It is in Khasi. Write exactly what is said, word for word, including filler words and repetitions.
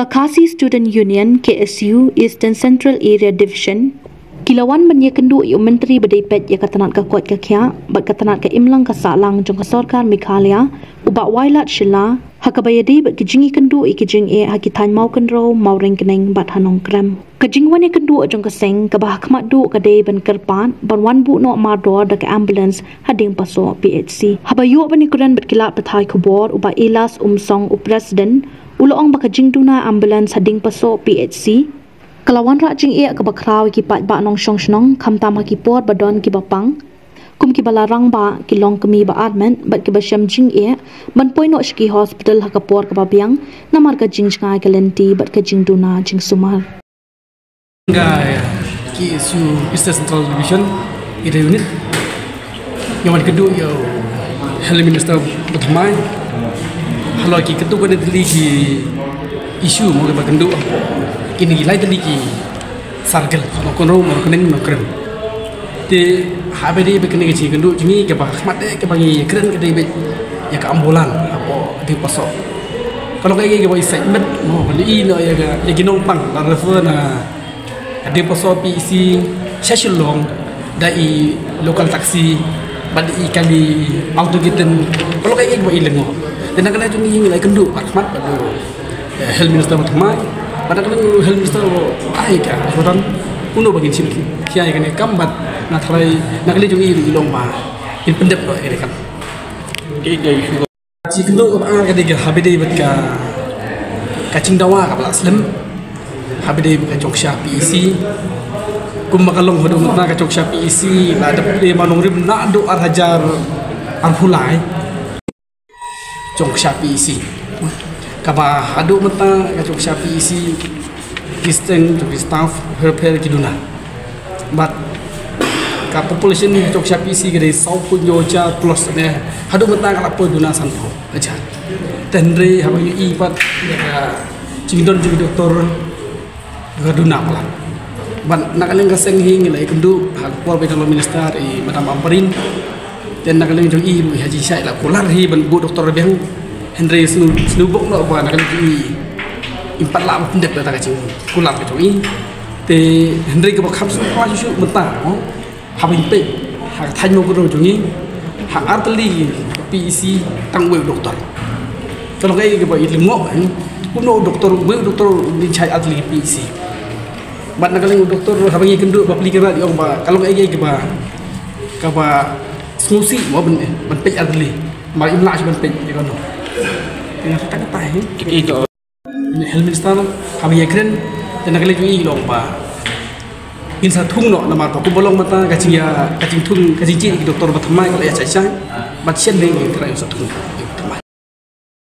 Ka Khasi Student Union, K S U, Eastern Central Area Division, ki la wan ban ïakynduh ïa u Myntri ba dei peit ïa ka tnat ka koit ka khiah bad ka tnat ka imlang ka sahlang jong ka sorkar Meghalaya, u Bah Wailadmiki Shylla, ha kaba ïadei bad ka jingïakynduh ïa ka jingeh ha ki thaiñ Mawkynrew, Mawryngkneng bad ha Nongkrem. Ka jingwan ïakynduh jong ka seng kaba ha khmat duh ka dei ban kyrpad ban wan buh noh mardor da ka ambulance ha Diengpasoh P H C. Haba ïoh ban ïakren bad ki lad pathai khubor, u Bah Elias Umsong, u President, u la ong ba ka jingduna ambulance ha Diengpasoh P H C ka la wanrah jingeh kaba khraw ïa ki paidbah nongshong shnong, khamtam ha ki por ba don kiba pang, kum kiba la rangbah, ki longkmie ba armet bad kiba shem jingeh ban poi noh sha ki hospital ha ka por kaba biang namar ka jingjngai ka lynti bad ka jingduna jingsumar. Ka K S U Eastern Central Division, Area Unit, ngi wan kynduh ïa u Health Minister ba thymmai halor ki katto katne tylli ki issue, mo, kiba kynduh hapoh kine ki lai tylli ki circle, Mawkynrew, Mawryngkneng, Nongkrem. Te haba dei bad kane ka jingkynduh jong ngi, kaba ha khmat eh kaba ngi ïakren ka dei bad ïa ka ambulance hapoh Diengpasoh. Ka long kaei kaei kaba i sait met, mo, ban ïohi noh ïa ka, ïa ki nongpang la refer na Diengpasoh P H C sha Shillong da i local taxi bad i kali auto kitten. Ka long kaei kaei kaba i lyngngoh. Te na kane jong ngi, ngi la ïakynduh bad khmat bad u, eh, Health Minister ba thymmai. Bad na kane u Health Minister u ai ka assurance kumno ba ngin shim khia ïa kane ka kam, bad na tharai na kane jong ngi ruh i long ba ngin pyndep noh ïa kane ka kam. Jingkynduh kaba ar ka dei ka haba dei bad ka, ka jingdawa kaba la slem haba dei bad ka Jongksha P H C. Kumba ka long haduh mynta, ka Jongksha P H C la dep plie ma nongrim naduh ar hajar arphew lai. Jongksha P H C kaba haduh mynta ka Jongksha P H C ki seng jong ki staff pher pher ki duna. Bad ka population jong ka Jongksha P H C ka dei saw point hynñiew hajar plus ne, haduh mynta ka la poi duna sanphew hajar. Te hynrei haba ngi ïohi pat ïa ka jingdon jong ki doktor ka duna palat. Bad na ka liang ka seng hi ngi la ïakynduh ha ka por ba i dang long minister i Madam Ampareen. Te na ka liang jong i ruh ha jingshisha i la kular hi ban buh doktor biang. Hynrei sngewbok noh ba na ka liang jong i im pat lah ban pyndep da ka jingkular ka jong i. Te hynrei kaba kham sngewbha shuh shuh mynta, mo, haba ngi peit ha ka thaiñ Mawkynrew jong ngi, ha artylli P H C tang uwei u doktor. Ka long kaei kaba i lyngngoh, eh. Kumno u doktor, uwei u doktor ngin shai artylli P H C. Bad na ka liang u doktor haba ngi kynduh bapli kynrad i ong ba ka long kaei kaba, kaba sngewsih mo ban, ban peit artylli. Mar im lah shuh ban peit ïa kano. Ïa kata kata hi. Health Minister haba ïakren, te na ka liang jong i i ong ba ngin sa thung noh namar ba kumba long mynta ka jingïa, ka jingthung, ka jingjied ki doktor ba thymmai ka la ïa shai shai. Bad shen dei ngin kyrpad sa thung.